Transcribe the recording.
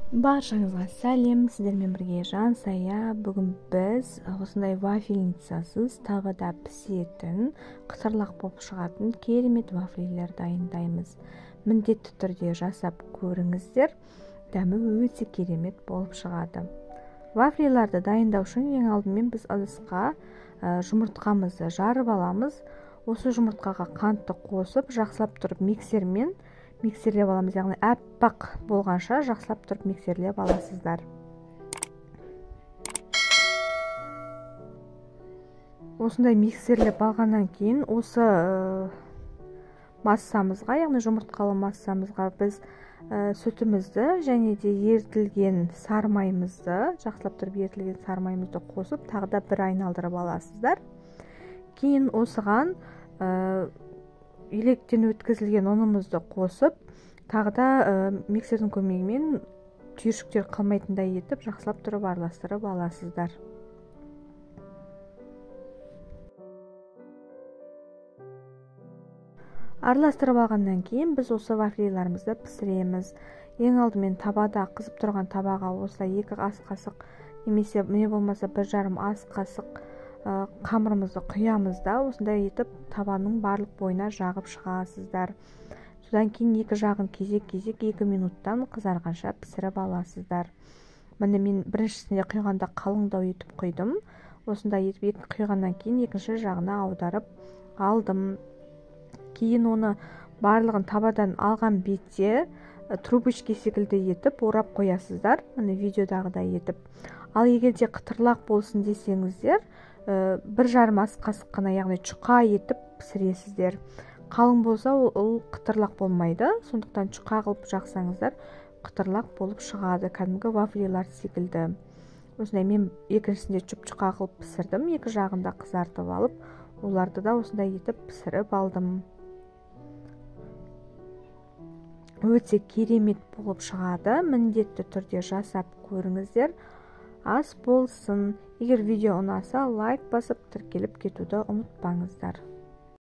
Баршаңызға сәлем, сіздермен бірге Жансая. Бүгін біз осындай вафельницасыз табада пісетін, қытырлақ болып шығатын керемет вафлилер дайындаймыз. Міндетті түрде жасап көріңіздер, дәмі өте керемет болып шығады. Вафлиларды дайындау үшін ең алдымен біз ыдысқа жұмыртқамызды жарып аламыз. Осы жұмыртқаға қантты қосып, жақсылап тұрып миксермен миксерлеп аламыз, яғни аппақ болғанша жақсылап тұрып миксерлеп аласыздар. Осындай миксерлеп алғаннан кейін осы массамызға, яғни жұмыртқалы массамызға біз сүтімізді және де ерітілген сары майымызды, жақсылап тұрып ерітілген сары маймызды қосып, тағы да бір айналдырып аласыздар. Кейін осыған електен өткізілген ұнымызды қосып, тағы да миксердің көмегімен түйіршіктер қалмайтындай етіп жақсылап тұрып араластырып аласыздар. Араластырып алғаннан кейін біз осы вафлиларымызды пісіреміз. Ең алдымен табада, қызып тұрған табаға осылай 2 ас қасық немесе не болмаса 1,5 ас қасық қамырымызды құямыз да, осындай етіп табаның барлық бойына жағып шығасыздар. Содан кейін екі жағын кезек-кезек 2 минуттан қызарғанша пісіріп аласыздар. Міне мен біріншісінде құйғанда қалыңдау етіп құйдым. Осындай етіп екі құйғаннан кейін екінші жағына аударып алдым. Кейін оны барлығын табадан алған бетте трубочка секілді етіп орап қоясыздар. Міне видеодағыдай етіп. Ал егер де қытырлақ болсын десеңіздер, 1,5 ас қасық қана, яғни жұқа етіп пісіресіздер. Қалың болса ол қытырлақ болмайды, сондықтан жұқа қылып жақсаңыздар қытырлақ болып шығады, кәдімгі вафлилар секілді. Осындай мен екіншісінде жұп-жұқа қылып пісірдім, екі жағында қызартып алып, оларды да осындай етіп пісіріп алдым. Өте керемет болып шығады, міндетті түрде жасап көріңіздер. Ас болсын. Егер видео ұнаса, лайк басып, тіркеліп кетуді ұмытпаңыздар.